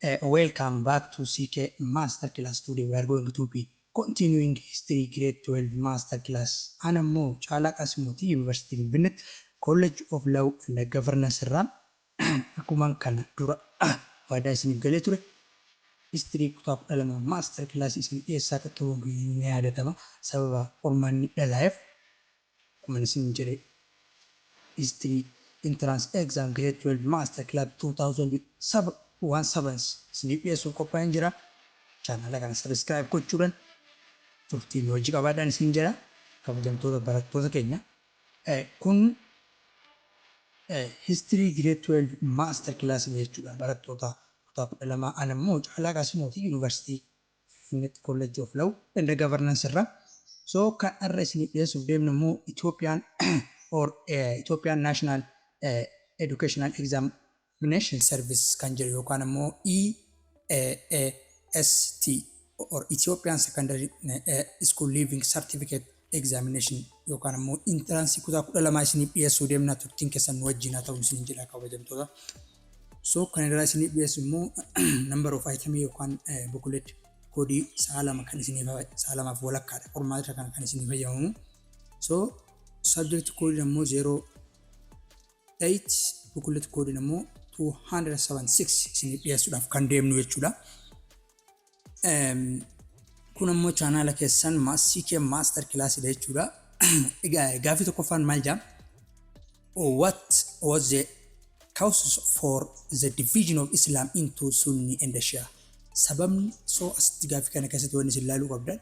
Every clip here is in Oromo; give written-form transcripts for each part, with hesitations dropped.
Welcome back to CK Masterclass. Today we are going to be continuing History Grade 12 Masterclass. Ana immoo Caalaa Qaasimuuti, Yuunivarsiitii Finfinneetti College of Law and Governance irraa. Akkuma kana dura waadaa isiniif galee ture, History kutaa 12 Masterclass isin dhiyeessaa akka turuun ni yaadatama. Sababa qormaanni dhalaa'eef, akkuma isin jedhe, History Entrance Exam Grade 12 Masterclass 2017 isiniif dhiyeessuuf qophaa'een jira. Chaanaala kana subscribe gochuudhaan turtiin hojii qabaadhaan isin jedha. Kabajamtoota barattoota keenya, kun History Grade 12 Master Class jechuudha, barattoota kutaa 12. Ana immoo Caalaa Qaasimooti, Yuunivarsiitii Finfinneetti College of Law and Governance irraa. So kan har'a isiniif dhiyeessuuf deemnu immoo Ethiopian or Ethiopian National Educational Examination Service kan jedhu yookaan immoo EAST or Ethiopian Secondary School Leaving Certificate Examination yookaan immoo entrance kutaa 12 isiniif dhiyeessuu deemna. Turtiin keessan nu wajjin haa ta'u isiniin jedha, kabajamtoota. So kan irraa isiniif dhiyeessu immoo number of item yookaan booklet code sa'a 2 kan isiniif, sa'a 2f walakkaadha qormaata kana kan isiniif fayyadamu. So subject code immoo 08, booklet code immoo 276 isiniif dhiyeessuudhaaf kan deemnu jechuudha. Kun ammoo chaanaala keessan CK Master Classidha jechuudha. Egaa gaaffii tokkoffaan maal jedha? What was the causes for the division of Islam into Sunni and Shia? Sababni, so asitti gaaffii kana keessatti wanni isin ilaaluu qabdan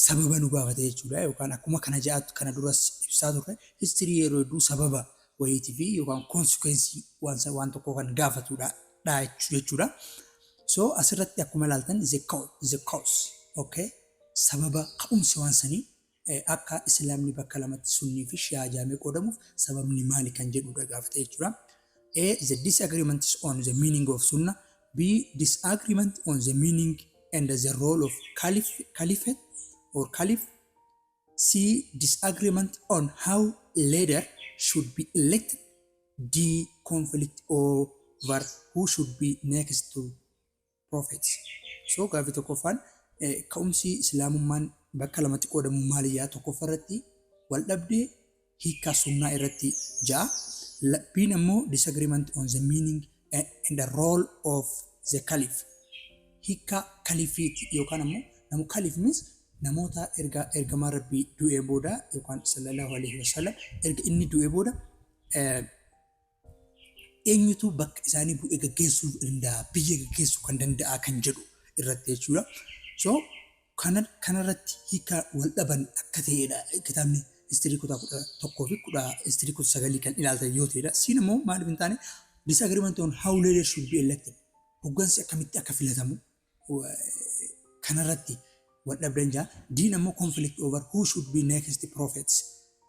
sababa nu gaafate jechuudha. Yookaan akkuma kana ja'aatu kana duras ibsaa turre, history yeroo hedduu sababa wayiitii fi yookaan consequence waan tokkoo kan gaafatudha jechuudha. So asirratti akkuma ilaaltan the cause, okay, sababa ka'umsi waan sanii akka Islaamni bakka lamatti Sunnii fi Shi'aa jaamee qoodamuuf sababni maali kan jedhudha gaafate jechuudha. A. The disagreement on the meaning of Sunnah. B. Disagreement on the meaning and the role of caliph, caliphate or caliph. C. Disagreement on how leader should be elected. D. Conflict over who should be next to prophets. So gaaffii tokkoffaan, ka'umsi Islaamummaan bakka lamatti qoodamu maali yaa? Tokkoffaa irratti wal dhabdee hiikkaa sunnaa irratti ja'a. B'n ammoo disagreement on the meaning and the role of the caliph. Hiikkaa kalifiiti yookaan ammoo namu caliph means namoota erga ergamaa Rabbii du'ee booda yookaan sallallahu alaihi wasallam erga inni du'ee booda eenyutu bakka isaanii bu'ee gaggeessuu danda'a, biyya gaggeessuu kan danda'a kan jedhu irratti jechuudha. So kanarratti hiika wal dhaban akka ta'edha kitaabni history kutaa 11 fi kudha history kutaa 9 kan ilaaltan yoo ta'edha. C'n immoo maaliif hin taane? Disagreement on how leader should be elected. Hoggansi akkamitti akka filatamu kanarratti wal dhabdan jaa. D'n ammoo conflict over who should be next prophets.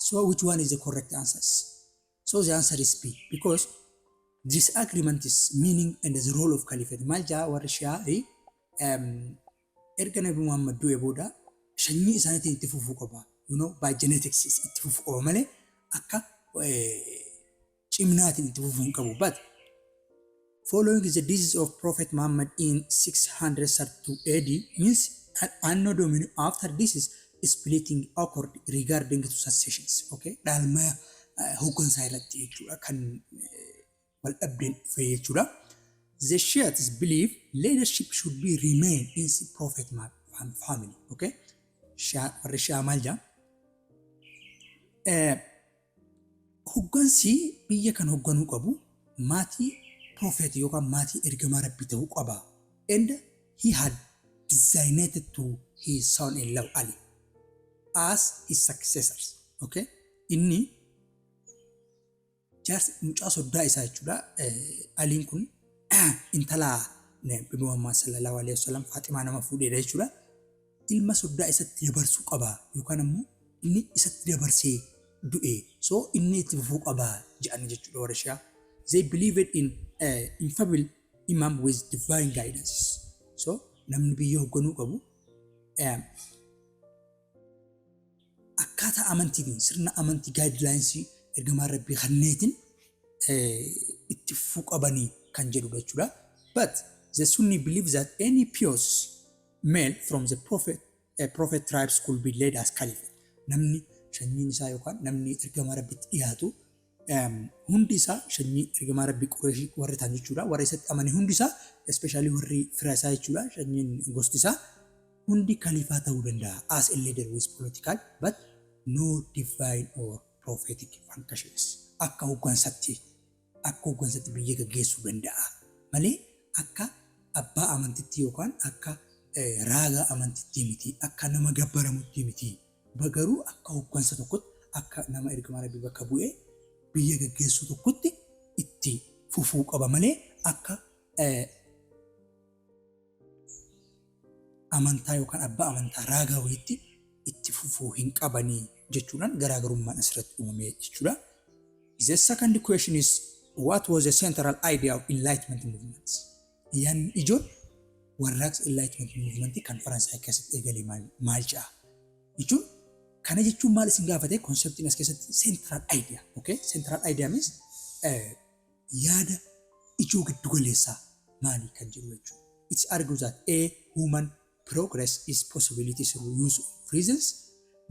So which one is the correct answers? So the answer is B, because disagreement is meaning and the role of caliphate. Maal jaa warri Shi'aa? Erga Nabi Muhammad du'e booda sanyii isaaniitiin itti fufuu qaba. By genetics itti fufuu qaba malee akka cimnaatiin itti fufuu hin qabu. But following the death of Prophet Muhammad in 632 AD, means Anno Domini, after this is splitting occurred regarding to successions. Okay, dhaalma hooggansaa irratti jechuudha kan wal dhabdeen dhufe jechuudha. The Shiites believe leadership should be remain in the Prophet family. Okay, warri Shi'aa maal jedha? Hooggansi biyya kan hoogganuu qabu maatii Prophet yookaan maatii ergamaa Rabbii ta'uu qaba. And he had designated to his son-in-law Ali as his successors. Okay? Inni jaarsi mucaa soddaa isaa jechuudha. Aliin kun intala Nabi Muhammad sallallahu alaihi wasallam Faaximaa nama fuudheedha jechuudha. Ilma soddaa isatti dabarsuu qaba yookaan ammoo inni isatti dabarsee du'e. So inni itti fufuu qaba jedhanii jechuudha warri Shi'aa. They believed in infallible imam with divine guidance. So namni biyya hoogganuu qabu akkaataa amantiitiin, sirna amantii guidelines ergamaa Rabbii kanneetiin itti fufuu qabanii kan jedhudha jechuudha. But The Sunni believe that any pious male from the prophet tribes could be led as caliph. Namni sanyiin isaa yookaan namni ergamaa Rabbitti dhiyaatu hundi isaa sanyii ergamaa Rabbii Qureeshii warri ta'an jechuudha. Warra isatti amane hundi isaa, especially warri fira isaa jechuudha. Sanyiin gosti isaa hundi kaliifaa ta'uu danda'a. As a leader with political but no divine or prophetic functions. Akka hoggansatti biyya gaggeessuu danda'a. Malee akka abbaa amantitti yookaan akka raagaa amantitti miti. Akka nama gabbaramutti miti. Garuu akka hoggansa tokkotti, akka nama ergamaa Rabbii bakka bu'ee biyya gaggeessuu tokkotti itti fufuu qaba malee akka amantaa yookaan abbaa amantaa raagaa wayiitti itti fufuu hin qabanii jechuudhaan garaagarummaan asirratti uumame jechuudha. The second question is, what was the central idea of Enlightenment movement? Yaanni ijoon warraaqsa Enlightenment movement kan Faransaay keessatti eegale maal ja'a? Jechuun kana jechuun maal isin gaafate conceptiin as keessatti central idea. Okay? Central idea means yaada ijoo giddu galeessaa maali kan jedhu jechuudha. It argues that A. Human progress is possibility through use of reasons.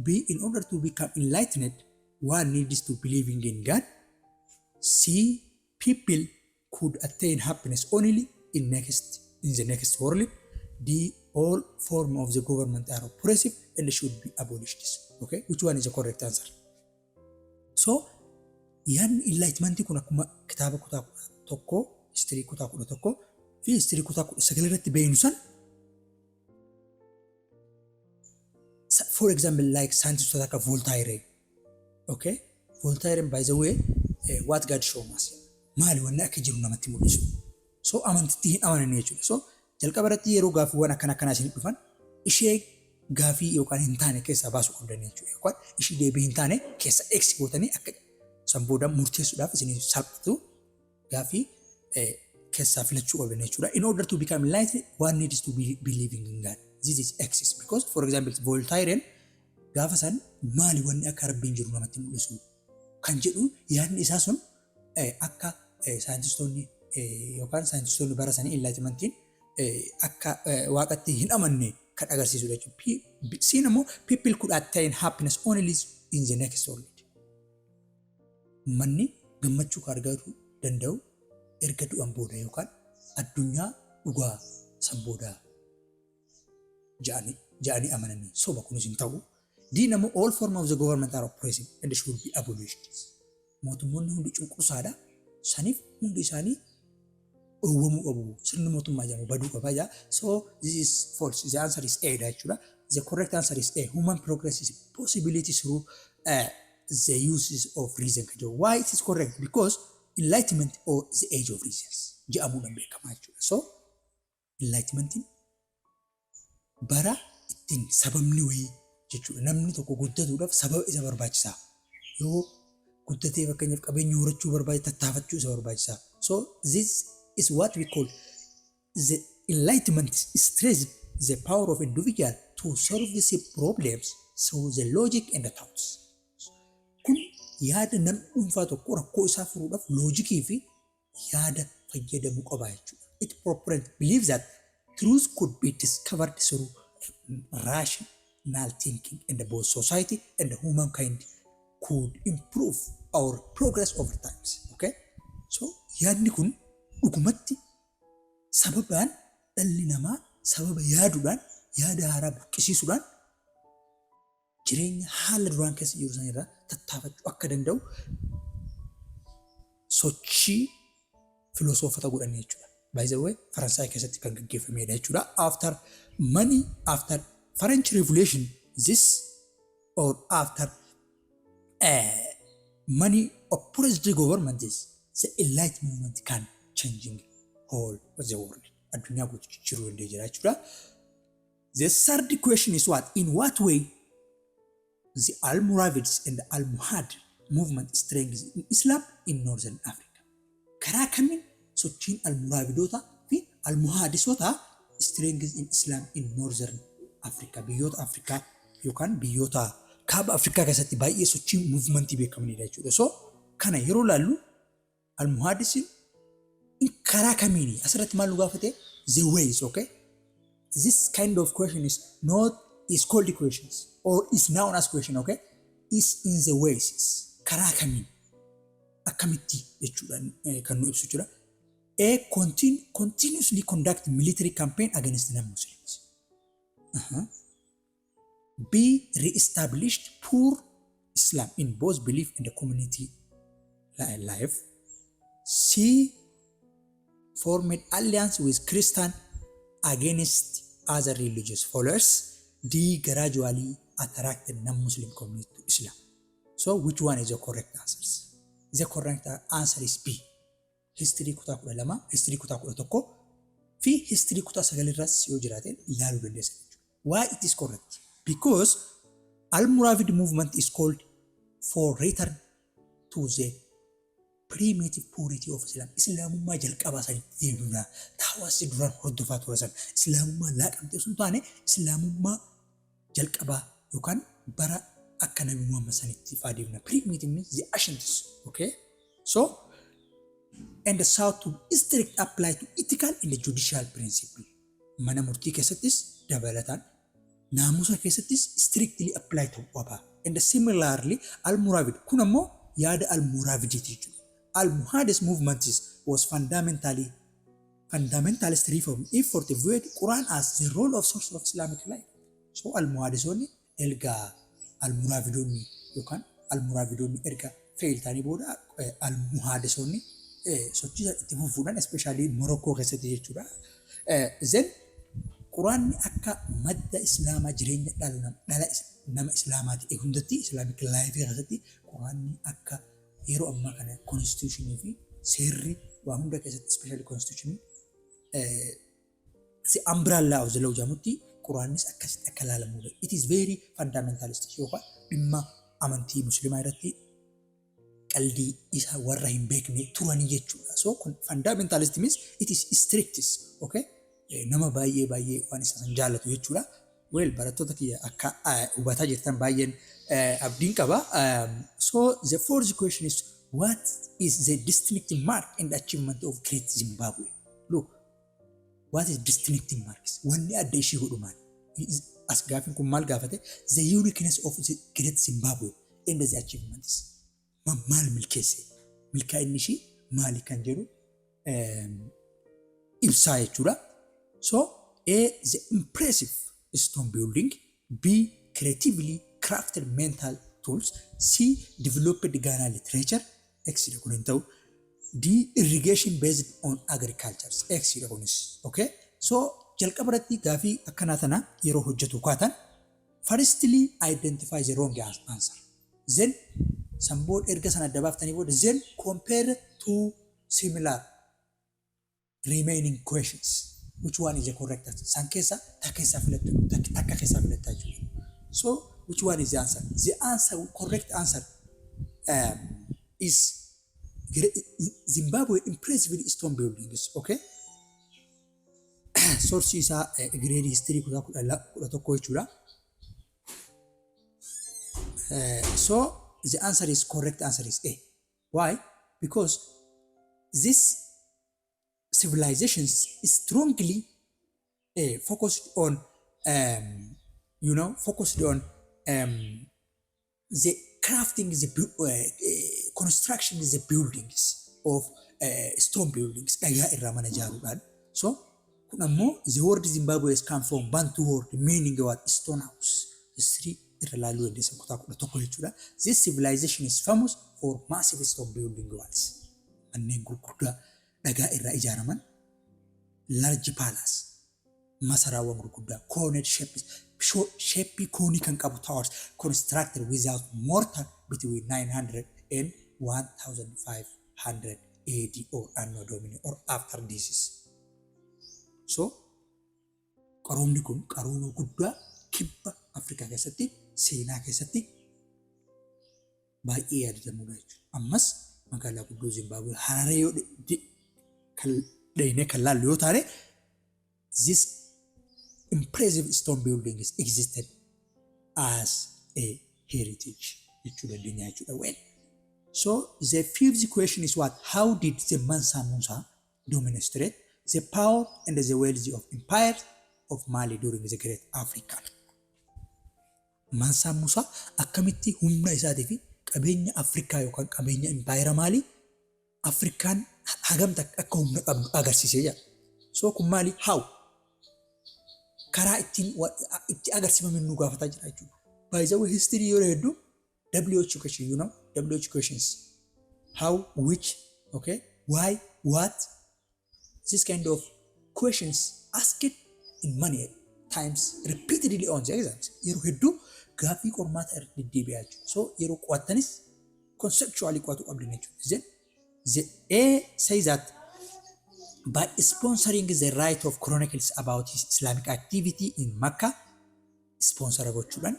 B. In order to become enlightened, one needs to believing in God. C. People could attain happiness only in the next world. D. All form of the government are oppressive and should be abolished. Okay, which one is the correct answer? So, yaadni enlightenment kun akkuma kitaaba kutaa 11, history kutaa 11 fi history kutaa 19 irratti beeynu san, for example, like scientistoota akka Voltaire. Okay? Voltaire, by the way, what God show us. Maali wanni akka jiru namatti mul'isu. So amantitti hin amananii jechuudha. So jalqaba irratti yeroo gaaffiiwwan akkana akkanaa isin dhufan ishee gaafii yookaan hin taane keessaa baasuu qabdan jechuudha. Yookaan ishii deebii hin taane keessa X gootanii akka san booda murteessuudhaaf isin salphatu gaafii keessaa filachuu qabdan jechuudha. In order to become enlightened, one needs to be believing in God. This is excess because, for example, Voltaire'n gaafa san maali wanni akka Rabbiin jiru namatti mul'isu kan jedhu yaadni isaa sun akka saayintistoonni yookaan saayintistoonni bara sanii enlightenmentiin akka waaqatti hin amanne kan agarsiisudha jechuudha. C'n immoo people could attain happiness only in the next world. Manni gammachuu kan argachuu danda'u erga du'an booda yookaan addunyaa dhugaa san booda ja'anii amananii soba kunis hin ta'u. D'n ammoo all form of the government are oppressive and should be abolished. Mootummoonni hundi cunqursaadha. Saniif hundi isaanii dhowwamuu qabu. Sirni mootummaa jedhamu baduu qaba jaa. So this is false. The answer is A dha jechuudha. The correct answer is A. Human progress is possibility through the uses of reason kan jedhu. Why it is correct? Because enlightenment or the age of reasons jedhamuudhaan beekamaa jechuudha. So enlightenmentiin bara ittiin sababni wayii jechuudha. Namni tokko guddatuudhaaf sababa isa barbaachisaa. Yoo guddatee fakkeenyaaf qabeenya horachuu barbaade tattaafachuu isa barbaachisaa. So this is what we call the enlightenment stressed the power of individual to solve the problems through the logic and the thoughts. Kun yaada namni dhuunfaa tokko rakkoo isaa furuudhaaf loojikii fi yaada fayyadamuu qaba jechuudha. It proponent believes that truth could be discovered through rational thinking and both society and humankind could improve our progress over times. Okay? So yaadni kun dhugumatti sababaan dhalli namaa sababa yaaduudhaan yaada haaraa buqqisiisuudhaan jireenya haala duraan keessa jiru sanirraa tattaafachuu akka danda'u sochii filosoofota godhan jechuudha. By the way, Faransaay keessatti kan gaggeeffamedha jechuudha. After French Revolution, this or after many oppressed governments, the Enlightenment movement can changing whole of the world. Addunyaa guutuu jijjiiruu danda'ee jira jechuudha. The third question is what? In what way the Almoravids and the Almohad movement strengthens Islam in Northern Africa? Karaa kamiin sochiin Almoravidoota fi Almohadisoota strengthens in Islam in Northern Africa, biyyoota Afrikaa yookaan biyyoota kaaba Afrikaa keessatti baay'ee sochii movementii beekamanidha jechuudha. So kana yeroo laallu Almohadisiin Karaa kamiini? Asirratti maal nu gaafate? The ways, okay? This kind of question is not is called questions or is known as question, okay? Is in the ways. Karaa kamiin? Akkamitti jechuudha kan nu ibsu jechuudha. A, continuously conduct military campaign against non-Muslims. B, re-established pure Islam in both belief and the community life. C, formed alliance with Christian against other religious followers. D, gradually attracted non-Muslim community to Islam. So which one is the correct answers? The correct answer is B. History kutaa 12, history kutaa 11 fi history kutaa sagalirraas yoo jiraate ilaaluu dandeessa jechuudha. Why it is correct? Because Almoravid movement is called for return to the primitive purity of Islam. Islaamummaa jalqabaa sanitti deebi'uudha. Hawaasni duraan hordofaa ture san Islaamummaa laaqamtee osoo hin taane, Islaamummaa jalqabaa yookaan bara akka Nabi Muhammad sanitti faa deemna. Primitive means the ancients. Okay? So, and the sought to strict apply to ethical and the judicial principle. Mana murtii keessattis dabalataan naamusa keessattis strictly apply ta'uu qaba. And similarly, Almoravid kun ammoo yaada Almoravidiiti jechuudha. Almohades movement was fundamentally fundamentalist reform effort viewed Quran as the role of source of Islamic life. So Almohadisoonni erga Almoravidoonni yookaan Almoravidoonni erga fail ta'anii booda, Almohadisoonni sochii itti fufuudhaan, especially Morokkoo keessatti jechuudha. Then Quraanni akka madda Islaamaa jireenya dhala nama Islaamaa ta'e hundatti, Islamic life keessatti Quraanni akka yeroo ammaa kana constitutionii fi seerri waa hunda keessatti, especially constitutionii, the umbrella of the law jedhamutti, Quraannis akkasitti akka ilaalamudha. It is very fundamentalist yookaan dhimma amantii Musliimaa irratti qaldii isa warra hin beekne turanii jechuudha. So fundamentalist means it is strict, okay? Nama baay'ee baay'ee waan isa san jaallatu jechuudha. Well, barattoota kiyya, akka hubataa jirtan baay'een abdiin qaba. So the fourth question is, what is the distinctive mark and achievement of Great Zimbabwe? Look, what is distinctive marks? Wanni adda ishii godhu maali? As gaafiin kun maal gaafate? The uniqueness of the Great Zimbabwe and the achievements. Maal milkeesse? Milkaa'inni ishii maali kan jedhu ibsaa jechuudha. So A, the impressive stone building. B, creatively crafted metal tools. C, developed Ghana literature. X dha kun hin ta'u. D, irrigation based on agriculture. X dha kunis. Okay? So jalqaba irratti gaafii akkanaa tana yeroo hojjetu kaatan, firstly identify the wrong answer. Then san booda, erga sana adda baaftanii booda, then compare two similar remaining questions. Which one is the correct answer? San keessa takka keessaa filattu, takka keessaa filattaa jechuudha. So which one is the answer? The answer, correct answer is Zimbabwe impressive stone buildings. Okay? Source isaa grade history kutaa 11 jechuudha. So the answer is correct answer is A. Why? Because this civilizations strongly focused on focused on the crafting, the construction, the buildings of stone buildings, dhagaa irraa mana ijaaruudhaan. So kun ammoo the word Zimbabwe has come from Bantu word meaning what? Stone house. History irra laaluu dandeessan kutaa 11 jechuudha. This civilization is famous for massive stone building walls. Manneen gurguddaa dhagaa irraa ijaaraman, large palace, masaraawwan gurguddaa, cone shapes, shape koonii kan qabu towers constructed without mortar between 900 and 1500 AD or Anno Domini or after this. So qaroomni kun qarooma guddaa kibba Afrikaa keessatti seenaa keessatti baay'ee yaadatamudha jechuudha. Ammas magaalaa guddoo Zimbabwee Hararee yoo kan dheenee kan laallu yoo taane, this impressive stone buildings existed as a heritage jechuu dandeenya jechuudha. Well, so the fifth question is what? How did the Mansa Musa Demonstrate the power and the wealth of empire of Mali during the Great African. Mansaa Musaa akkamitti humna isaatii fi qabeenya Afrikaa yookaan qabeenya impaayera Maalii Afrikaan hagamta akka humna qabdu agarsiisee jira. So kun maali? How? Karaa ittiin itti agarsiifame nu gaafataa jira jechuudha. By the way, history yeroo hedduu WH question, WH questions. How, which, okay, why, what, this kind of questions asked in many times repeatedly on the exams. Yeroo hedduu gaaffii qormaata irra deddeebi'aa jechuudha. So yeroo qo'attanis conceptually qo'atu qabdan jechuudha. Then the A says that by sponsoring the right of chronicles about his Islamic activity in Makkah, sponsor gochuudhaan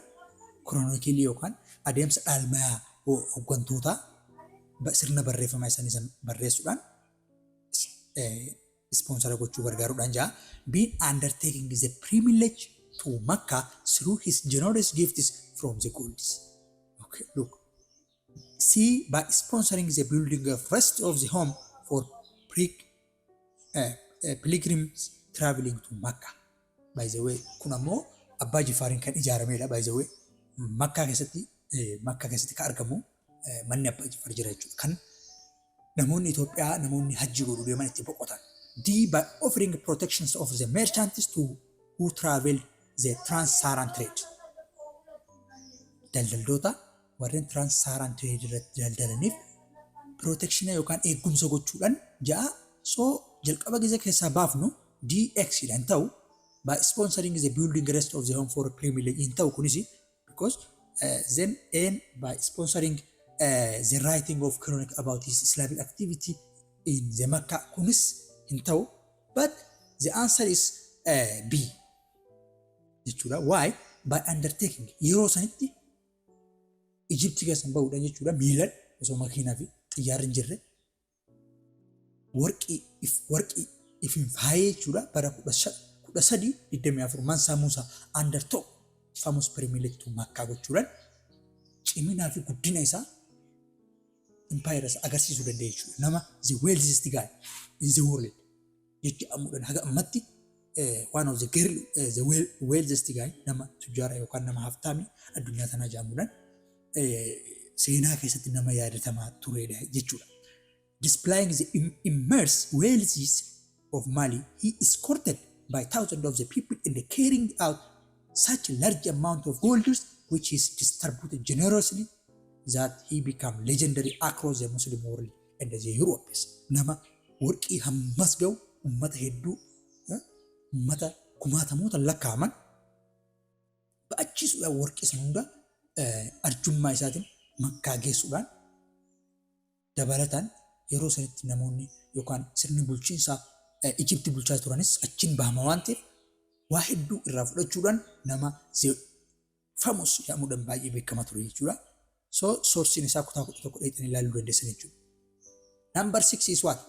chronicle yookaan adeemsa dhaalmaa hoggantootaa sirna barreeffamaa isaanii san barreessuudhaan sponsor gochuu gargaaruudhaan jaa. Being undertaking the pilgrimage to Makkah through his generous gifts from the golds. Okay, look. C, by sponsoring the building of rest of the home for pilgrims traveling to Makkah. By the way, kun ammoo Abbaa Jifaariin kan ijaaramedha. By the way, Makkaa keessatti kan argamu manni Abbaa Jifaar jira jechuudha. Kan namoonni Itoophiyaa, namoonni hajji godhuu deeman itti boqotan. D, by offering protections of the merchants to who travel the Trans-Saharan trade. Daldaltoota warreen Trans-Saharan trade irratti daldalaniif protection yookaan eegumsa gochuudhaan ja'a. So jalqaba gisa keessaa baafnu DX dhaan ta'u, by sponsoring the building rest of the home for pilgrimage hin ta'u kunis, because then and by sponsoring the writing of chronicle about his Islamic activity in the Makkah, kunis hin ta'u, but the answer is B jechuudha. Why? By undertaking yeroo sanitti Ijiptii keessan bahuudhaan jechuudha, miilan osoo makiinaa fi xiyyaarri hin jirre, warqii ifin faayee jechuudha, bara 1324 Mansaa Musaa undertook famous pilgrimage to Makkah gochuudhaan ciminaa fi guddina isaa impaayera isaa agarsiisuu danda'e jechuudha. Nama the wealthiest guy in the world jechuudhaan haga ammatti one of the girl the wealthiest guy, nama tujjaara yookaan nama haftaamii addunyaa tanaa jedhamuudhaan seenaa keessatti nama yaadatamaa turedha jechuudha. Displaying the immense wealth of Mali, he escorted by thousands of the people in the carrying out such large amount of gold, which is distributed generously, that he became legendary across the Muslim world and the Europeans. Nama warqii hammas ga'u ummata hedduu, ummata kumaatamoota lakkaa'aman ba'achiisuudhaan, warqii sana hunda arjummaa isaatiin Makkaa geessuudhaan, dabalataan yeroo sanitti namoonni yookaan sirni bulchiinsaa Ijipti bulchaa turanis achiin bahama waan ta'eef waa hedduu irraa fudhachuudhaan nama famous jedhamuudhaan baay'ee beekamaa ture jechuudha. So sourceiin isaa kutaa 11 dheeyxanii ilaaluu dandeessan jechuudha. Number six is what?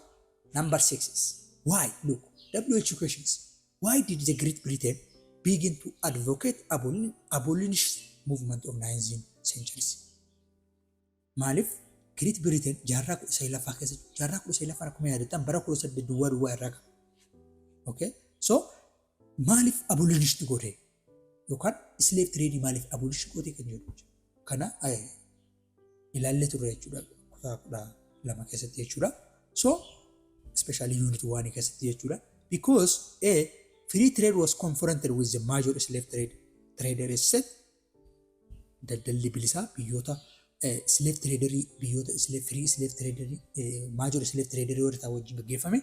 Number six is why? Look, WH questions. Why did the Great Britain begin to advocate abolitionist movement of 19th centuries? Maaliif Great Britain jaarraa 19ffaa keessa, jaarraa 19ffaan akkuma yaadattan bara kudha saddeet duwwaa duwwaa irraa qaba. Okay? So maaliif abolitionist godhe yookaan slave trade maaliif abolish godhe kan jedhu kana ilaallee turre jechuudha kutaa 12 keessatti jechuudha. So especially unit 1 keessatti jechuudha. Because A, free trade was confronted with the major slave trade trader set, daldalli bilisaa biyyoota slave traderii, biyyoota slave free slave traderii, major slave traderii warra ta'an wajjin gaggeeffame.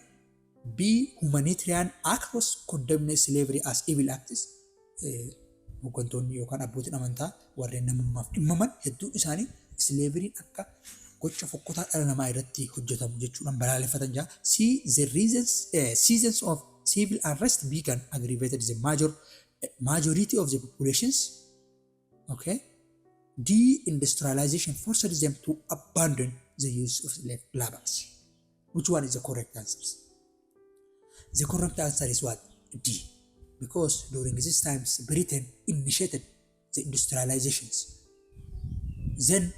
B, humanitarian across condemned slavery as evil acts, hooggantoonni yookaan abbootiin amantaa warreen namummaaf dhimmaman hedduun isaanii slaveryn akka gocha fokkotaa dhala namaa irratti hojjetamu jechuudhaan balaaleffatan jira. C, the reasons seasons of civil unrest began aggravated the majority of the populations. Okay. D, industrialization forced them to abandon the use of slave labors. Which one is the correct answer? The correct answer is what? D. Because during these times, Britain initiated the industrializations. Then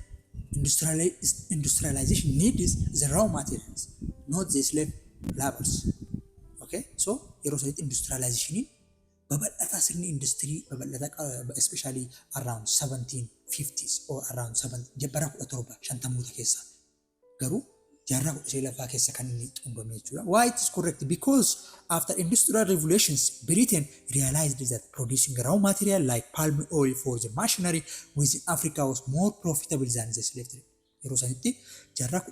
industrialization needs the raw materials, not the slave labors. Okay, so yeroo sanitti industrializationiin babal'ataa, sirni industirii babal'ataa, especially around 1750s or around 7 bara 1750moota keessa, garuu jaarraa 19ffaa keessa kan inni xumurame jechuudha. Why it is correct? Because after industrial revolutions, Britain realized that producing raw material like palm oil for the machinery within Africa was more profitable than the slave trade. Yeroo sanitti jaarraa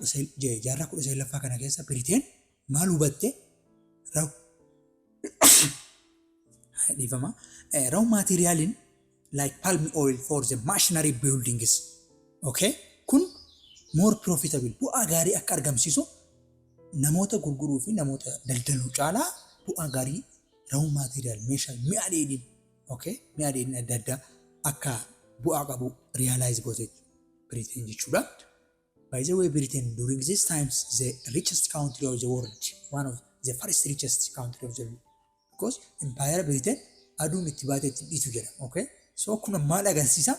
19ffaa kana keessa Britain maal hubatte? Raw, dhiifama, raw materialiin like palm oil for the machinery buildings, okay, kun more profitable, bu'aa gaarii akka argamsiisu, namoota gurguruu fi namoota daldaluu caalaa bu'aa gaarii raw material, meeshaa mi'a dheedhiin, okay, mi'a dheedhiin adda addaa akka bu'aa qabu realize goote Britain jechuudha. By the way, Britain during these times the richest country of the world, one of the first richest country of the world, because empire Britain aduun itti baatee itti dhiitu jedha. Okay? So kun maal agarsiisa?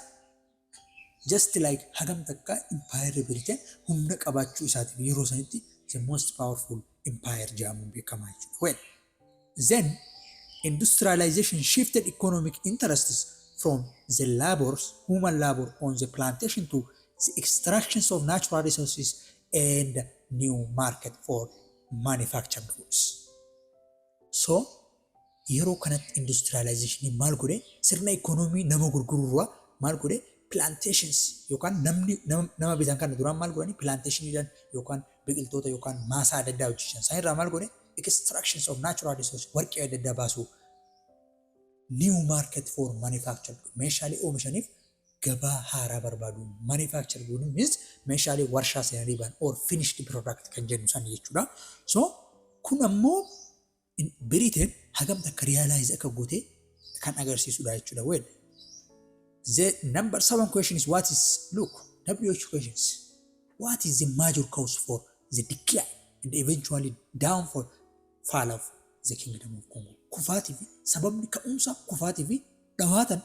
Just like hagam takka empire Britain humna qabaachuu isaatiif yeroo sanitti the most powerful empire jedhamuun beekamaa jechuudha. Well, then industrialization shifted economic interests from the labors, human labor on the plantation to the extractions of natural resources and new market for manufactured goods. So, yeroo kanatti industrialization maal godhe? Sirna ikoonoomii nama gurgururraa maal godhe? Plantations yookaan namni nama bitan kana duraan maal godhani? Plantationiidhaan yookaan biqiltoota yookaan maasaa adda addaa hojjechan. Isaan irraa maal godhe? Extractions of natural resources, warqee adda addaa baasuu, new market for manufactured, meeshaalee oomishaniif gabaa haaraa barbaadu. Manufactured good means meeshaalee warshaa seenanii ba'an or finished product kan jennu san jechuudha. So kun ammoo Britain hagam takka realize akka goote kan agarsiisudha jechuudha. Well, the number seven question is, what is, look, WH questions. What is the major cause for the decline and eventually downfall, fall of the Kingdom of Congo? Kufaatii fi sababni ka'umsa kufaatii fi dhawaatan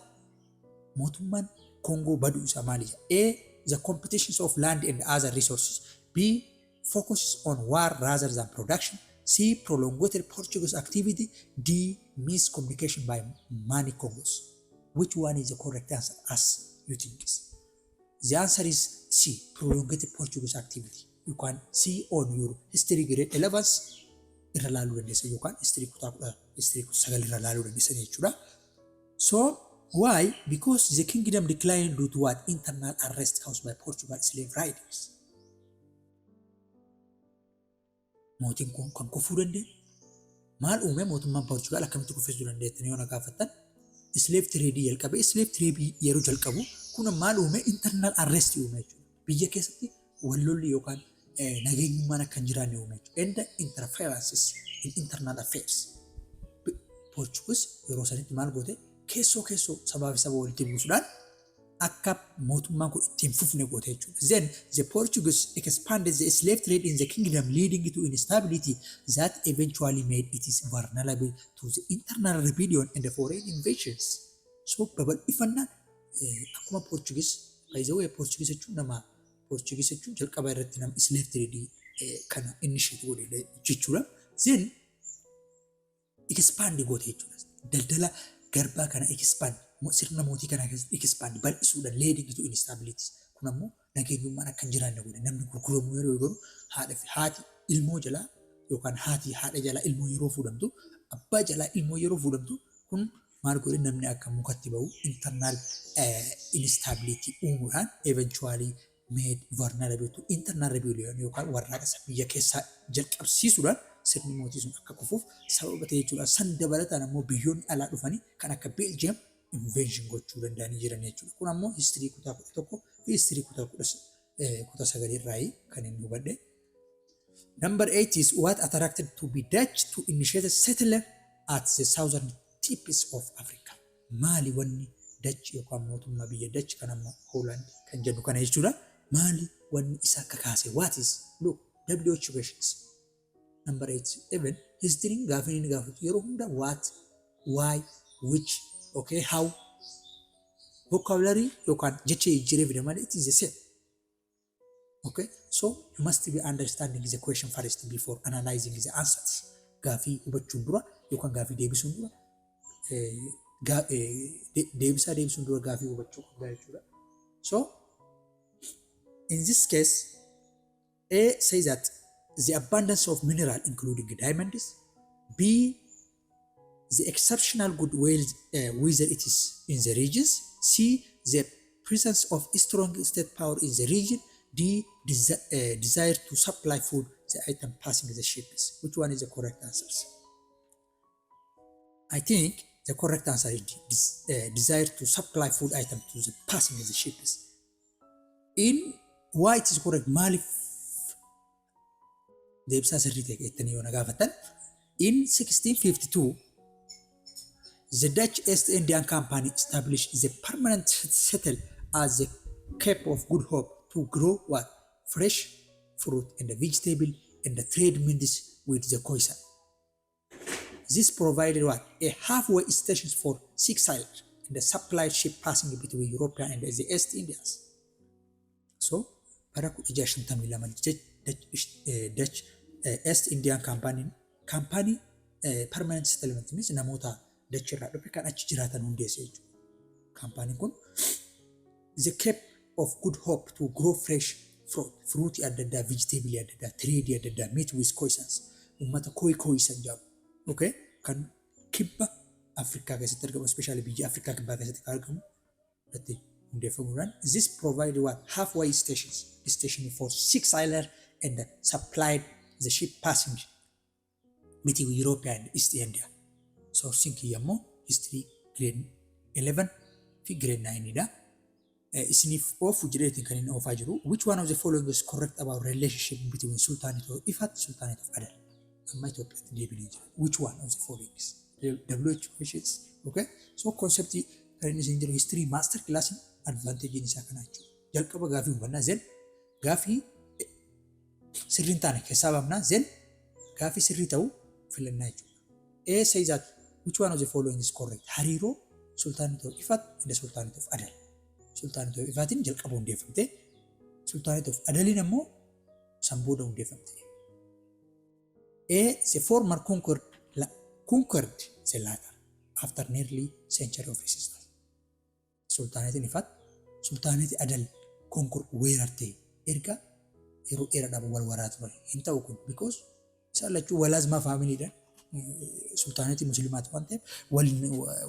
mootummaan Kongoo baduu isaa maali? A. The competitions of land and other resources. B. Focuses on war rather than production. C. Prolonged Portuguese activity. D. Miscommunication by Mani Kongos. Which one is the correct answer as you think? The answer is C. Prolonged Portuguese activity. You can see on your history grade 11 irra laaluu dandeessa yookaan history kutaa 10, history 9 irra laaluu dandeessan jechuudha. So why? Because the kingdom declined due to what? Internal unrest caused by Portugal slave raiders. Mootiin kun kan kufuu danda'e maal uume? Mootummaan Portugal akkamitti kuffisuu dandeettan yoo na gaafattan, slave trade jalqabe. Slave trade yeroo jalqabu kun maal uume? Internal unrest uume jechuudha. Biyya keessatti wallolli yookaan nageenyummaan akka hin jiraanne uume jechuudha. And interferences in internal affairs. Portuguese yeroo sanitti maal goote? Keessoo keessoo sabaa fi saba walitti buusuudhaan akka mootummaan kun ittiin fufne goote jechuudha. Then the Portuguese expanded the slave trade in the kingdom, leading to instability that eventually made it is vulnerable to the internal rebellion and the foreign invasions. So babal'ifannaan akkuma Portuguese, by the way, Portuguese jechuun nama, Portuguese jechuun jalqaba irratti nama slave trade kana initiate godhe jechuudha. Then expand goote jechuudha. Daldala garbaa kana expand, sirna mootii kana keessatti expand, bal'isuudhaan, leading to instability. Kun ammoo nageenyummaan akka hin jiraanne godhe. Namni gurguramuu yeroo godhu, haadha fi haati ilmoo jalaa yookaan haati haadha jalaa ilmoo yeroo fuudhamtu, abbaa jalaa ilmoo yeroo fuudhamtu, kun maal godhe? Namni akka mukatti bahu internal instability uumuudhaan eventually made vulnerable to internal rebellion yookaan warraaqsa biyya keessaa jalqabsiisuudhaan sirni mootii sun akka kufuuf sababa ta'e jechuudha. San dabalataan ammoo biyyoonni alaa dhufanii kan akka Belgium invasion gochuu danda'anii jiran jechuudha. Kun ammoo history kutaa 11 fi history kutaa 9 irraa kan inni hubadhe. Number eight is, what attracted to be Dutch to initiate a settler at the southern tips of Africa? Maali wanni Dutch yookaan mootummaa biyya Dutch kan amma Holland kan jennu kana jechuudha. Maali wanni isa kakaase? What is, look, WH questions. Number eight, even history gaafin inni gaafatu yeroo hunda what, why, which, okay, how, vocabulary yookaan jecha jijjiiree fida malee it is the same. Okay, so you must be understanding the question first before analyzing the answers. Gaafii hubachuun dura yookaan gaafii deebisuun dura, deebisaa deebisuun dura gaafii hubachuu qabda jechuudha. So in this case, A says that the abundance of mineral including diamonds, B, the exceptional good weather it is in the regions, C, the presence of strong state power in the region, D, desire to supply food the item passing the ships. Which one is the correct answers? I think the correct answer is D, desire to supply food item to the passing the ships. In why it is correct, maaliif deebisaa sirrii ta'e jettanii yoo na gaafatan, in 1652 the Dutch East Indian Company established the permanent settle as the Cape of Good Hope to grow what? Fresh fruit and the vegetable and the trade means with the Khoisan. This provided what? A halfway station for sick sailors and the supply ship passing between European and the East Indians. So, bara 1652 Dutch East Indian Company company permanent settlement means namoota Dutch irraa dhufe kan achi jiraatan hundeesse jechuudha. Kaampaaniin kun the Cape of Good Hope to grow fresh fruit, fruitii adda addaa, vegetable adda addaa, trade adda addaa, meet with Khoisans, uummata Khoi Khoisan jedhamu. Okay? Kan kibba Afrikaa keessatti argamu, especially biyya Afrikaa kibbaa keessatti kan argamu irratti hundeeffamuudhaan, this provide what? Halfway stations, station for sick sailor and supplied the ship passing between Europe and East India. Sourcing kiyya immoo history grade 11 fi grade 9 dha. Isiniif oofu jedheetiin kan inni oofaa jiru. Which one of the following is correct about relationship between Sultanate of Ifat, Sultanate of Adal? Amma Itoophiyaatti deebinee jira. Which one of the following is? WH questions. Okay? So concept kan inni isin jiru history master class advantage isaa kana jechuudha. Jalqaba gaafii hubannaa, then gaafii sirrii hin taane keessaa baafnaa, then gaafii sirrii ta'uu filannaa jechuudha. A says that which one of the following is correct? Hariiroo Sultanate of Ifat and the Sultanate of Adal. Sultanate of Ifatiin jalqaba hundeeffamte. Sultanate of Adaliin ammoo san booda hundeeffamte. A, the former conquered the latter after nearly century of resistance. Sultanatiin Ifat Sultanate Adal conquer weerarte erga yeroo dheeraadhaaf wal waraa turan. Hin ta'u kun, because isaan lachuu Walaazmaa familydhaan sultanatii musliimaati waan ta'eef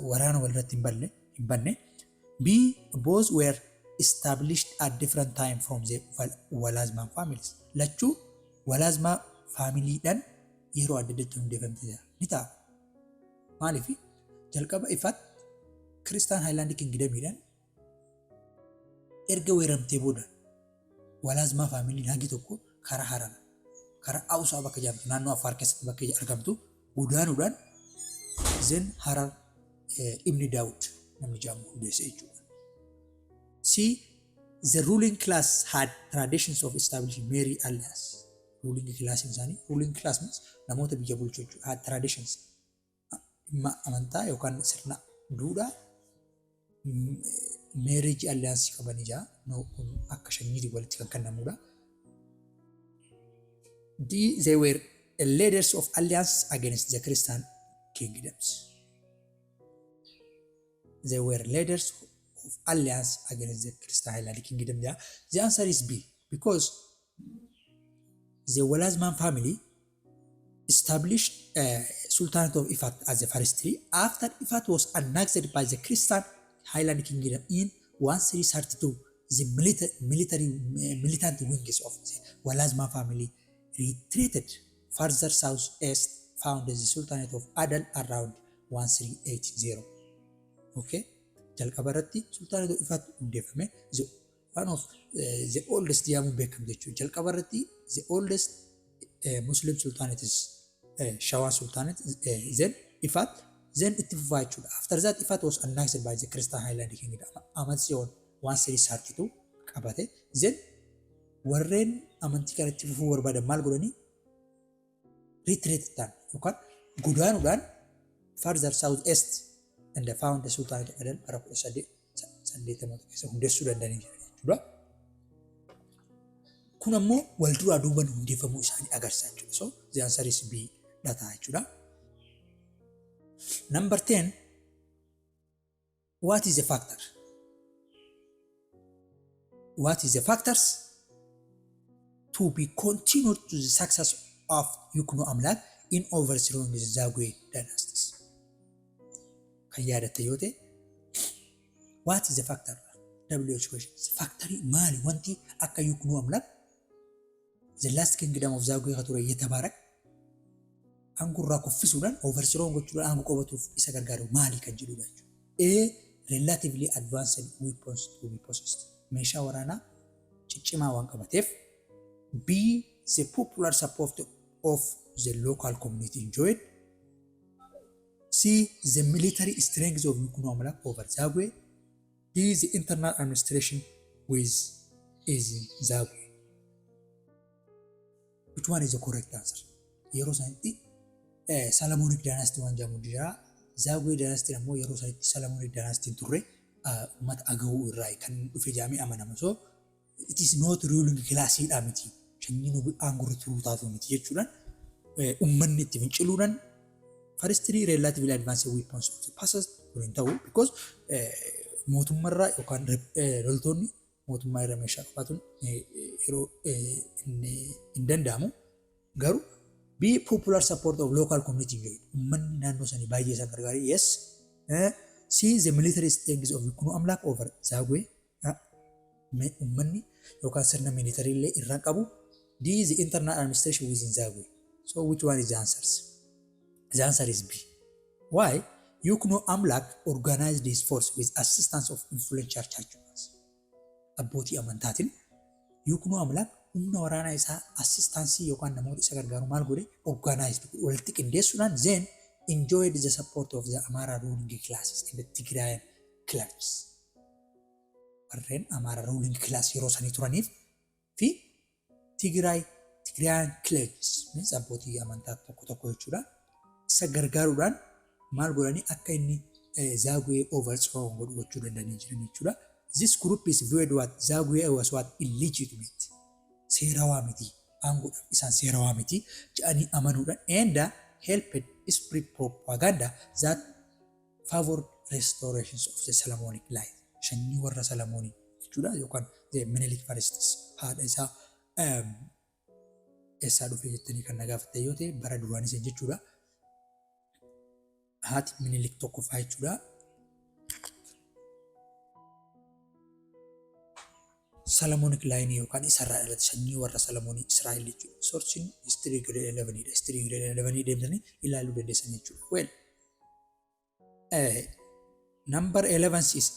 waraana walirratti hin banne. B, both were established at different time from the Walaazmaa families. Lachuu Walaazmaa familydhaan yeroo adda addaatti hundeeffamte ni ta'a. Maaliif? Jalqaba Ifaat Christian Highland Kingdomiidhaan erga weeramtee booda Walaazmaa familyn hagi tokko karaa Harara, karaa Awusaa bakka jedhamtu, naannoo Affaar keessatti bakka argamtu godaanuudhaan, then Harar Ibni Daawud namni jedhamu hundeesse jechuudha. C, the ruling class had traditions of establishing marriage alliance. Ruling class isaanii, ruling class means namoota biyya bulchu jechuudha. Had traditions dhimma amantaa yookaan sirna duudhaa marriage alliance qabanii jira. Kun akka sanyiitiin walitti kan kennamudha. D, they were leaders of alliance against the Christian kingdoms. They were leaders of alliance against the Christian Highland Kingdom. Yeah. The answer is B, because the Walazman family established Sultanate of Ifat as a first tree after Ifat was annexed by the Christian Highland Kingdom in 1332. The militant wings of the Walazma family retreated further southeast, founded the Sultanate of Adal around 1380. Okay? Jalqaba irratti Sultanate of Ifat hundeeffame, the one of the oldest jedhamuun beekamu jechuudha. Jalqaba irratti the oldest Muslim Sultanate is Shawaa Sultanate, then Ifat, then itti fufaa jechuudha. After that, Ifat was annexed by the Christian Highland Kingdom. Ahmad Tsiyoon 1332 qabate. Then warreen amantii kanatti fufuu barbaadan maal godhanii? Retreat ta'an yookaan godaanuudhaan further south east and found the Sultanate of Adal bara 1880 keessa hundeessuu danda'anii jiran jechuudha. Kun ammoo wal duraa duuban hundeeffamuu isaanii agarsiisa jechuudha. So the answer is B dha ta'a jechuudha. Number 10. What is the factor? What is the factors to be continued to the success of Yekuno Amlak in overthrowing the Zagwe dynasties? Kan yaadatte yoo ta'e, what is the factor? WH question. Factorii maali wanti akka Yekuno Amlak, the last kingdom of Zagwe ka ture Yetebaarak, aangoo irraa kuffisuudhaan, overthrow gochuudhaan aangoo qabatuuf isa gargaaru maali kan jedhudha jechuudha. A. Relatively advanced weapons to be possessed. Meeshaa waraanaa ciccimaa waan qabateef. B. The popular support of the local community enjoyed. C. The military strength of Yekuno Amlak over Zagwe. D. The internal administration with is Zagwe. Which one is the correct answer? Yeroo sanitti Solomonic Dynasty waan jedhamu jira. Zagwe Dynasty ammoo yeroo sanitti Solomonic Dynasty turre, uummata Agawuu irraa kan dhufe jedhamee amanama. So it is not ruling classiidha miti. Sanyiin aangorra turuu taatu miti jechuudhaan uummanni itti finciluudhaan. Firstly, relatively advanced weapons of the past kun hin ta'u, because mootummaarraa yookaan loltoonni mootummaa irra meeshaa qabaatuun yeroo hin danda'amu. Garuu B, popular support of local community, uummanni naannoo sanii baay'ee isaan gargaare, yes. C, the military strength of Yekuno Amlak over Zagwe, uummanni yookaan sirna military illee irraan qabu. D, the internal administration within Zagwe. So which one is the answers? The answer is B. Why? Yekuno Amlak organized his force with assistance of influential churchmen. Abbootii amantaatiin Yekuno Amlak humna waraanaa isaa assistance yookaan namoota isa gargaaru maal godhe? Organized walitti qindeessuudhaan, then enjoyed the support of the Amara ruling classes and the Tigrayan clerks. Warreen Amara ruling class yeroo sanii turaniif fi Tigrayan clerks means abbootii amantaa tokko tokko jechuudha. Isa gargaaruudhaan maal godhanii akka inni Zagwe overthrow godhu gochuu danda'anii jiran jechuudha. This group is viewed what Zagwe was what illegitimate. Seerawaa miti. Aangoodhaaf isaan seerawaa miti jedhanii amanuudhaan and helped spread propaganda that favored restorations of the Solomonic line. Sanyii warra Solomoonii jechuudha yookaan the Minilik Firsts. Haadha isaa eessaa dhufe jettanii kan na gaafatte yoo ta'e, bara duraanii san jechuudha. Haati Minilik tokkoffaa jechuudha. Solomonic line yookaan isarraa dhalate, sanyii warra Solomonii Israa'el jechuudha. Sourceiin history grade 11 dha. History grade 11 deemtanii ilaaluu dandeessan jechuudha. Well, number 11 is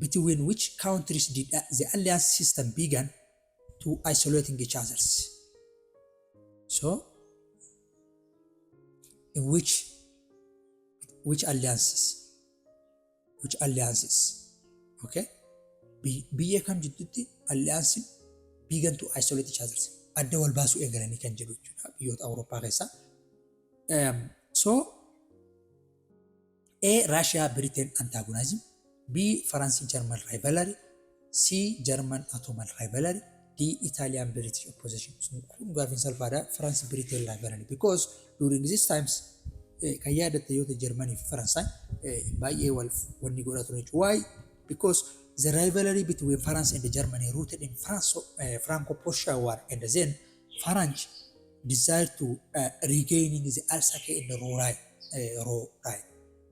between which countries did the alliance system began to isolating each others? So, in which alliances? Which alliances? Okay? Biyya kam jidduutti allianceiin began to isolate each others? Adda wal baasuu eegalanii kan jedhu jechuudha biyyoota Awurooppaa keessaa. So A. Russia Britain antagonism, B. France German rivalry, C. German Ottoman rivalry, D. Italian British opposition. Kun gaafiin salphaadha. France Britain rivalry, because during these times kan yaadatte yoo ta'e, Germanii fi Faransaay baay'ee wal wanni godhaa turan jechuudha. Why? Because the rivalry between France and Germany rooted in Franco-Prussian War and then French desire to regaining the Alsace and the Rhine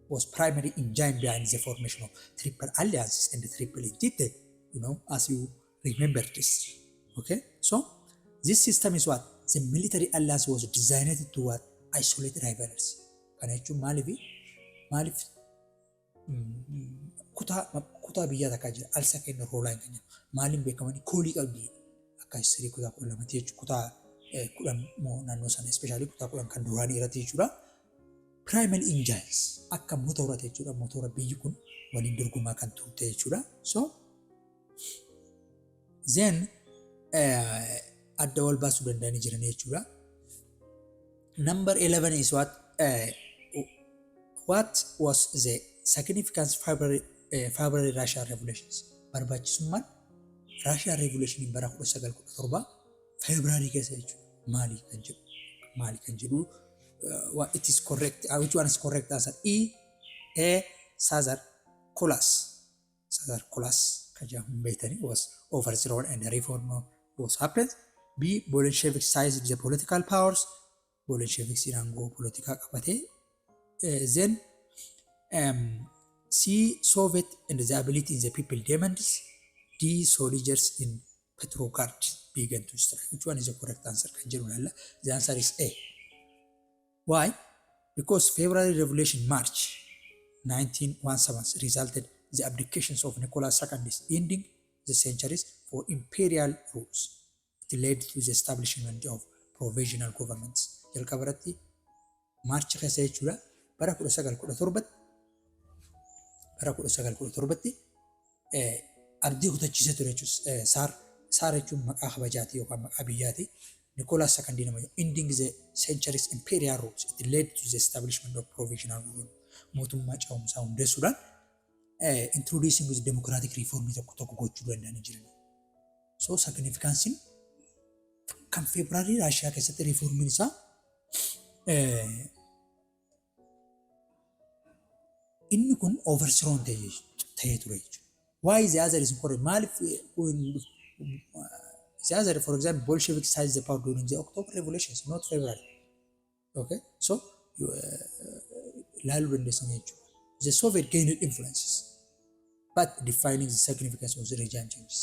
was primary engine behind the formation of Triple Alliances and the Triple Entente, as you remember this. Okay, so this system is what? The military alliance was designed to what? Isolate rivals. Kana jechuun maaliif kutaa biyyaa takkaa jira, Alsace and Rhine kan jedhamu. Maaliin beekamanii? Coalii qabdi, akka history kutaa 12tti jechuudha, kutaa 10 moo naannoo sana, especially kutaa 10 kan duraanii irratti jechuudha. Primary engines akka motora jechuudha. Motora biyyi kun waliin dorgomaa kan turte jechuudha. So then adda wal baasuu danda'anii jiran jechuudha. Number 11 is what? What was the significance February Russian revolutions? Barbaachisummaan Russian Revolution bara 1917 February keessa jechuudha. Maali kan jedhu? Maali kan jedhu? What it is correct? Which one is correct answer? E, A, Caesar Colas. Caesar Colas kan jedhamu hin beektanii was overthrown and the reform was happened. B. Bolshevik seized the political powers. Bolsheviks aangoo polotikaa qabatee. Then C. Soviet and the ability in the people demands. D. Soldiers in Petrograd began to strike. Which one is the correct answer? Kan jedhu ilaalla. The answer is A. Why? Because February Revolution, March 1917, resulted the abdications of Nicholas II, is ending the centuries for imperial rules. It led to the establishment of provisional governments. Jalqaba irratti March keessa jechuudha, bara 1917, bara 1917tti abdii kutachiisee ture jechuudha. Tsar, Tsar jechuun maqaa kabajaati yookaan maqaa biyyaati. Nicholas II nama ending the centuries imperial rules. It led to the establishment of provisional government. Mootummaa ce'umsaa hundeessuudhaan introducing with democratic reform tokko tokko gochuu danda'anii jiran. So significanceiin kan February Raashiyaa keessatti reformiin isaa inni kun overthrown ta'ee ture jechuudha. Why the other is incorrect? Maaliif the other, for example, Bolshevik seized the power during the October Revolutions, not February. Okay, so laaluu dandeessan jechuudha. The Soviet gained influences, but defining the significance of the regime changes.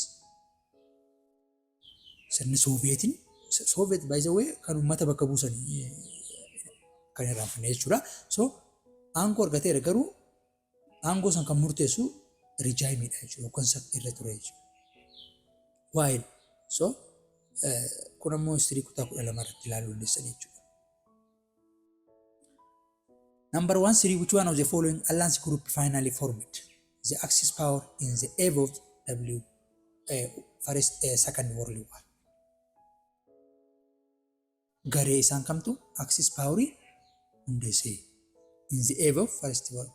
Sirni Sooviyetiin, Soviet, by the way, kan uummata bakka buusanii kan irraanfanne jechuudha. So aangoo argateera, garuu aangoo san kan murteessu regimeiidha jechuudha. Hooggansa irra ture jechuudha. While so kun ammoo history kutaa 12 irratti ilaaluu dandeessan jechuudha. Number 13, which one of the following alliance group finally formed the Axis power in the eve of W first Second World War? Garee isaan kamtu Axis power hundeesse in the eve of First World,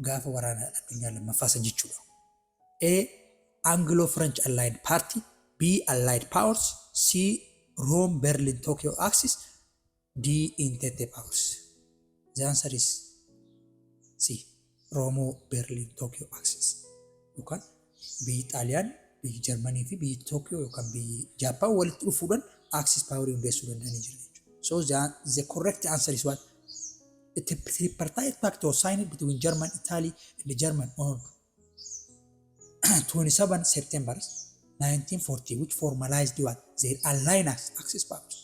gaafa waraana addunyaa lammaffaa san jechuudha. A. Anglo-French Allied Party, B. Allied Powers, C. Rome, Berlin, Tokyo Axis, D. Entente Powers. The answer is C. Rome, Berlin, Tokyo Axis. Yookaan biyyi Xaaliyaan, biyyi Jarmanii fi biyyi Tokyo yookaan biyyi Jaappaan walitti dhufuudhaan Axis Power hundeessuu danda'anii jiran jechuudha. So the correct answer is what? The tripartite pact was signed between German, Italy and the German on 27 September 1940, which formalized what? Their alliance Axis powers.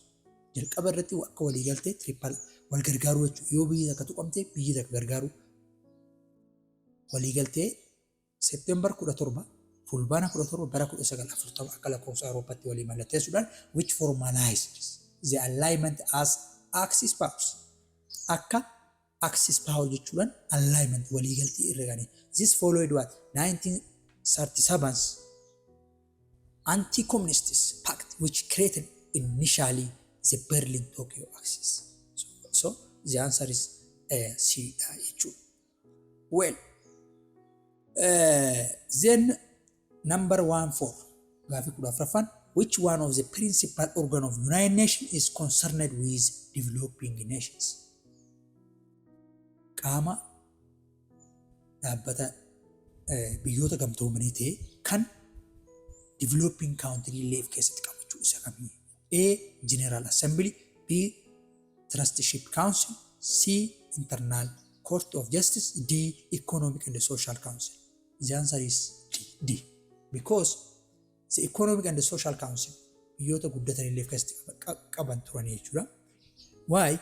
Jalqaba irratti akka waliigaltee triple wal gargaaruu jechuudha. Yoo biyyi takka tuqamte biyyi takka gargaaruu. Waliigaltee September 17, Fulbaana 17 bara 1940 akka lakkoofsa Awurooppaatti walii mallatteessuudhaan, which formalized the alignment as Axis powers. Akka Axis power jechuudhaan alignment waliigaltee irra ganii. This followed what? 1937's anti-communist pact, which created initially the Berlin-Tokyo axis. So the answer is C jechuudha. Well, then number 14, gaafii 14ffaan, which one of the principal organ of United Nations is concerned with developing nations? Qaama dhaabbata biyyoota gamtoomanii ta'e kan developing country illee of keessatti qabachuu isa kamii? A. General Assembly, B. Trusteeship Council, C. Internal Court of Justice, D. Economic and Social Council. The answer is D. D. Because the Economic and Social Council biyyoota guddatan illee of keessatti qaban turan jechuudha. Why?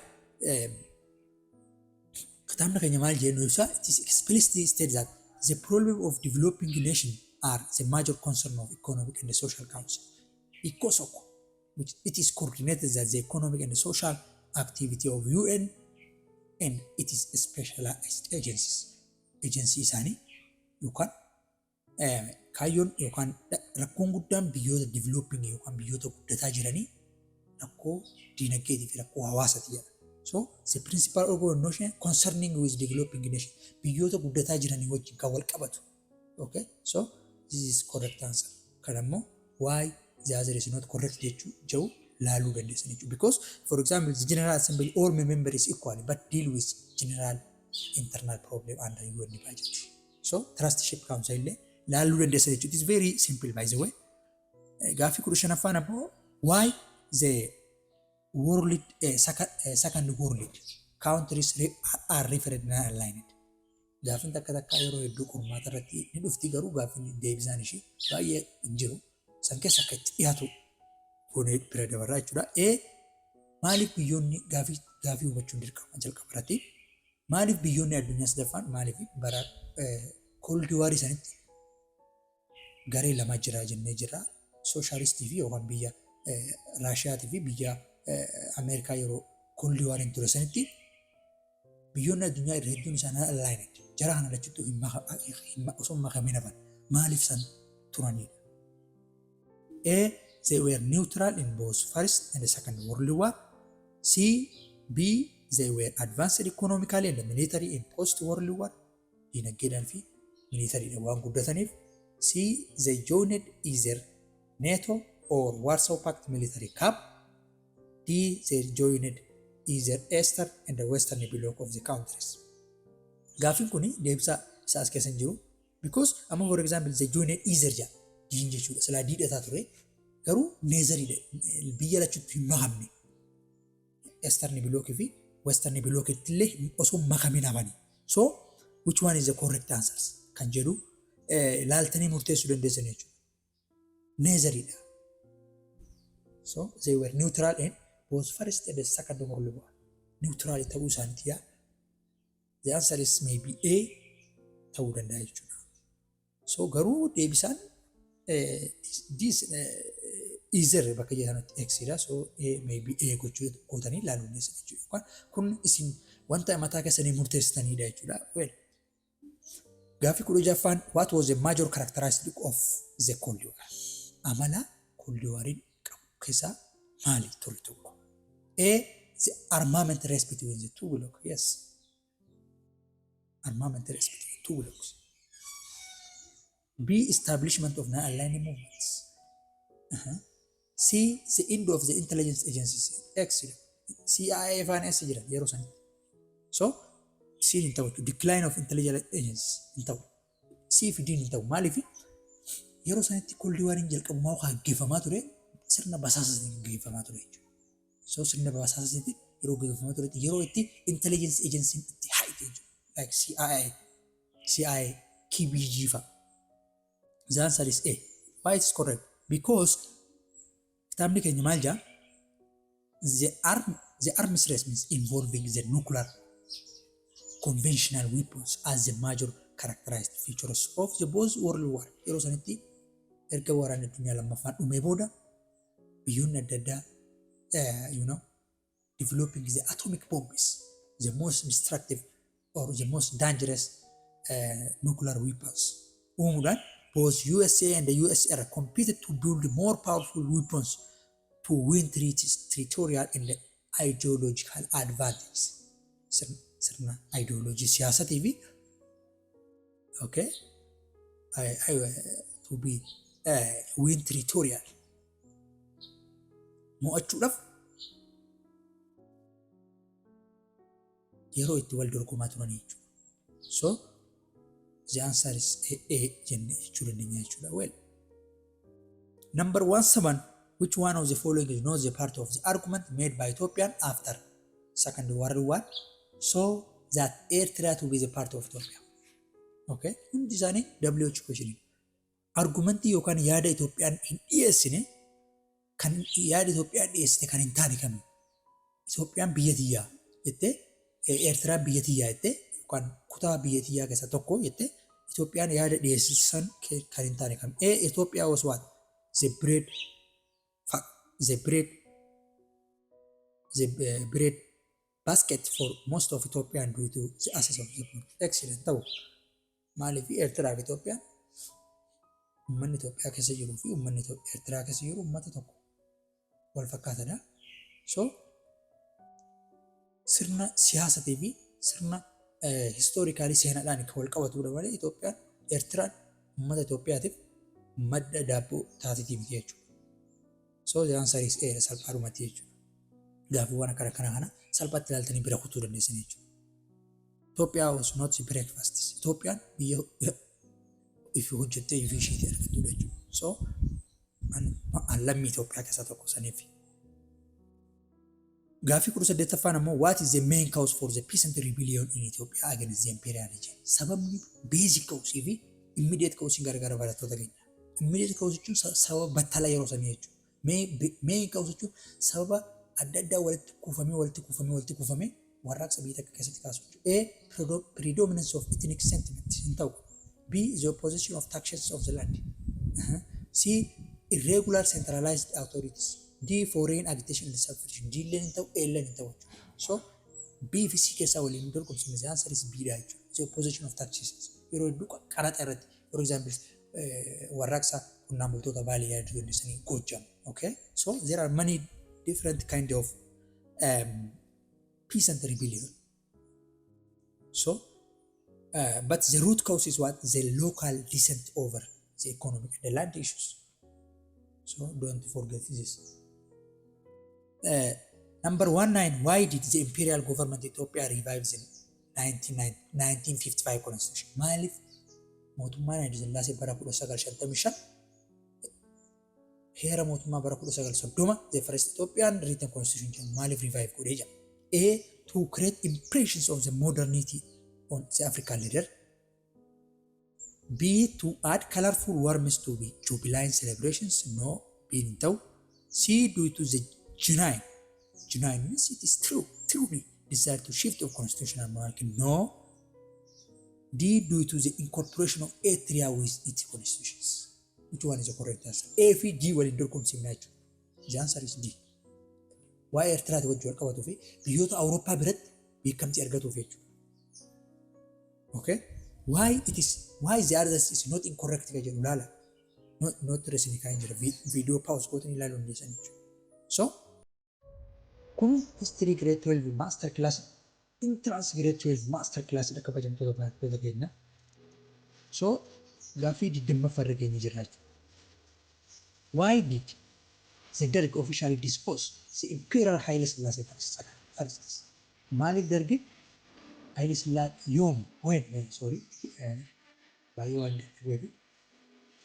Kitaabni keenya maal jennu ibsa? It is explicitly stated that the problem of developing nation are the major concern of Economic and Social Council. ECOSOC, which it is coordinated that the economic and social activity of UN and it is specialized agencies. Agency isaanii yookaan kaayyoon yookaan rakkoon guddaan biyyoota developing yookaan biyyoota guddataa jiranii rakkoo diinagdeetii fi rakkoo hawaasaati jedha. So the principal organization concerning with developing nation, biyyoota guddataa jiranii wajjin kan wal qabatu. Okay, so this is correct answer. Kan ammoo why the other is not correct jechuu jedhu laaluu dandeessan jechuudha. Because, for example, the General Assembly, all members equally but deal with general internal problem under UN budget. So trusteeship council illee laaluu dandeessan jechuudha. It is very simple, by the way. Gaaffii 15ffaan ammoo, why the world second world countries are referred non-aligned. Gaaffiin takka takka yeroo hedduu qormaata irratti ni dhufti, garuu gaaffiin deebisaan ishee baay'ee hin jiru. San keessa akka itti dhiyaatu goonee bira dabarraa jechuudha. A, maaliif biyyoonni, gaafii hubachuun dirqama jalqaba irratti, maaliif biyyoonni addunyaa sadaffaan, maaliif bara Cold War sanitti garee lama jira jennee jirra. Sooshaalistii fi yookaan biyya Raashiyaatii fi biyya Ameerikaa. Yeroo Cold Wariin ture sanitti biyyoonni addunyaa irra hedduun isaanii aligned. Jara kana lachuttuu osoo hin makamin hafan maaliif san turanidha. A. They were neutral in both First and Second World War. C. B. They were advanced economically and military in post-World War. Dinagdeedhaan fi militariidhaan waan guddataniif. C. They joined either NATO or Warsaw Pact military camp. D. They joined either Eastern and the Western bloc of the countries. Gaaffiin kun deebisaa isaa as keessa hin jiru. Because amma, for example, they joined either jedha. Diin jechuudha. Silaa diidhataa ture. Garuu neitheriidha. Biyya lachuutti hin makamne. Eastern bloc fi Western bloc illee osoo hin makamin hafani. So which one is the correct answers kan jedhu laaltanii murteessuu dandeessan jechuudha. Neitheriidha. So they were neutral in both First and the Second World War. Neutral ta'uu isaaniiti yaa. The answer is maybe A ta'uu danda'a jechuudha. So garuu deebisaan this either bakka jedhamatti X dha. So A, maybe A gochuu gootanii ilaaluu dandeessan jechuudha. Yookaan kun isin wanta mataa keessanii murteessitanidha jechuudha. Well, gaaffii 16ffaan, what was the major characteristic of the Cold War? Amala Cold Wariin qabu keessaa maali ture tokko? A. The armament race between the two blocks. Yes. Armament race between two blocks. B. Establishment of non-aligned movements. C. The end of the intelligence agencies. X. CIA faan eessa jiran yeroo sanitti? So, C hin ta'u. Decline of intelligence agencies hin ta'u. C fi D hin ta'u. Maaliif? Yeroo sanitti Cold Wariin jalqabumaa gaggeeffamaa ture sirna basaasaatiin gaggeeffamaa ture jechuudha. So sirna basaasaatiin yeroo gaggeeffamaa turetti yeroo itti intelligence agency itti haite jechuudha. Like CIA, CIA, KGB fa'a. The answer is A. Why it is correct? Because kitaabni keenya maal jedha? The arms race means involving the nuclear conventional weapons as the major characterized features of the both world war. Yeroo sanitti erga waraanni addunyaa lammaffaan dhumee booda biyyoonni adda addaa developing the atomic bombs, the most destructive or the most dangerous nuclear weapons uumuudhaan, both USA and the USSR competed to build more powerful weapons to win treaties, territorial and ideological advantage. Sirna ideoloojii siyaasatii fi, okay, to be win territorial mo'achuudhaaf yeroo itti wal dorgomaa turan jechuudha. So the answer is A jennee jechuu dandeenya jechuudha. Well, number 17, which one of the following is not the part of the argument made by Ethiopian after Second World War so that Eritrea to be the part of Ethiopia? Okay, hundi isaanii WH question. Argumentii yookaan yaada Itoophiyaan hin dhiyeessine, kan yaada Itoophiyaan dhiyeessite kan hin taane kami? Itoophiyaan biyya tiyyaa jettee, Eertiraan biyya tiyyaa jettee, yookaan kutaa biyya tiyyaa keessaa tokko jettee Itoophiyaan yaada dhiyeessisan kan hin taane kami? A. Ethiopia was what? The bread basket for most of Ethiopian due to the access of the port. Excellent ta'u. Maaliif? Eertiraa fi Itoophiyaan, uummanni Itoophiyaa keessa jiruu fi uummanni Eertiraa keessa jiru uummata tokko wal fakkaatadha. So sirna siyaasatii fi sirna historically seenaadhaan kan wal qabatudha malee Itoophiyaan, Eertiraan uummata Itoophiyaatiif madda daabboo taatitii miti jechuudha. So the answer is A salphaadhumatti jechuudha. Gaaffiiwwan akkana kana kana salphaatti ilaaltanii bira kutuu dandeessan jechuudha. Itoophiyaa was not breakfast. Itoophiyaan biyya ifi hojjettee ifii ishiitii argattudha jechuudha. So an lammii Itoophiyaa keessaa tokko saniif. Gaaffii 18ffaan ammoo, what is the main cause for the peasant rebellion in Ethiopia against the imperial regime? Sababni basic cause fi immediate cause garagara, barattoota keenya. Immediate cause jechuun sababa battala yeroo sanii jechuudha. Main cause jechuun sababa adda addaa walitti kuufamee, walitti kuufamee, walitti kuufamee warraaqsa biyya takka keessatti kaasu jechuudha. A. Predominance of ethnic sentiment hin ta'u. B. The opposition of taxes of the land. C. Irregular centralized authorities. D. Foreign agitation and subversion. D illee hin ta'u, A illee hin ta'u jechuudha. So B fi C keessaa waliin dorgomsine, the answer is B dha jechuudha. The opposition of taxes. Yeroo hedduu qaraxa irratti, for example, warraaqsa qonnaan bultoota Baalee yaaduu dandeessanii, Goojjam. Okay? So there are many different kind of peasant rebellion. So, but the root cause is what? The local dissent over the economic and the land issues. So don't forget this. Number 19, why did the imperial government Ethiopia revive the 1955 constitution? Maaliif mootummaan Haile Sillaasee bara 1955 heera mootummaa bara 1930, the first Ethiopian written constitution jedhamu, maaliif revive godhee jira? A. To create impressions of the modernity on the African leader. B. To add colorful warmth to the jubilant celebrations. No, B hin ta'u. C. Due to the genuine. Genuine means it is true, truly desire to shift of constitutional monarchy. No. D. Due to the incorporation of Eritrea with its constitutions. Which one is the correct answer? A fi D waliin dorgomsiifna jechuudha. The answer is D. Waa'ee Eertiraati wajjin wal qabatuu fi biyyoota Awurooppaa biratti beekamtii argatuuf jechuudha. Okay? Why the others is not incorrect ka jedhu ilaala. Not resin kan jira, viidiyoo pause gootanii ilaaluu dandeessan jechuudha. So kun history grade 12 master class, entrance grade 12 master class dha, kabajamtoota barattoota keenya. So gaaffii 20ffaa irra geenye jirra jechuudha. Why did the Derg officially dispose the Imperial Haile Selassie first? Maaliif Dargi Haile Selassie yoom, when, sorry, baay'ee waan dadhabeef,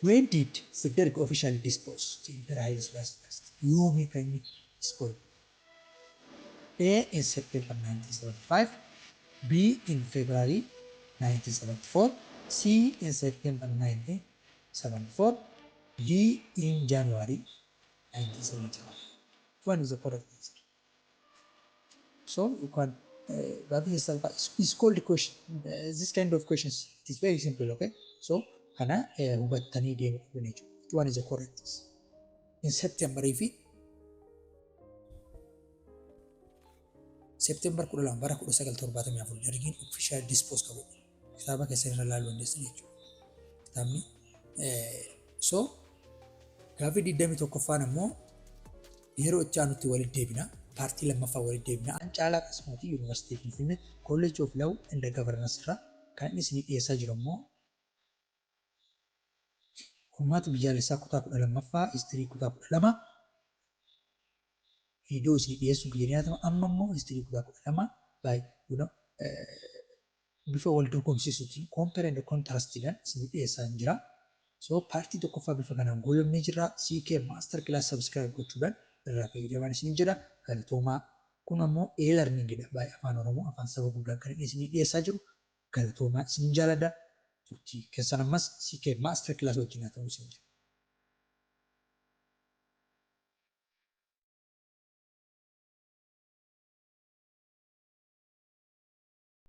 when did the Derg officially dispose the Imperial Haile Selassie first? Yoomi kan inni dispose? A. In September 1975, B. In February 1974, C. In September 1974, D. In January 1975. One is the correct answer. So you can that is is called question. This kind of questions, it is very simple, okay? So kana hubattanii deemuu qabdu jechuudha. One is the correct answer. In September fi September 12 bara 1974 Dargiin official dispose qabu. Kitaaba keessan irra ilaaluu dandeessan jechuudha. Kitaabni so gaaffii 21ffaan ammoo yeroo itti aanutti walitti deebina. Paartii lammaffaa walitti deebina. An Caalaa Qasmootii, Yuunivarsiitii Finfinnee, College of Law and Governance irraa. Kan inni isinii dhiyeessaa jiru ammoo qormaata biyyaalessaa kutaa 12ffaa, history kutaa 12 viidiyoo isinii dhiyeessuun kiyya ni yaadama. Amma immoo history kutaa 12 by bifa wal dorgomsiisuutiin, compare and contrast iidhaan isinii dhiyeessaa jira. So paartii tokkoffaa bifa kanaan goolabnee jirra. CK Master Class subscribe gochuudhaan irraa fayyadamaan isin jedha. Galatoomaa. Kun ammoo e-learning dha. Baay'ee Afaan Oromoo, afaan saba guddaan kan inni isinii dhiyeessaa jiru. Galatoomaa, isin jaaladha. Turtii keessan ammas CK Master Class wajjin haa ta'u isin jedha.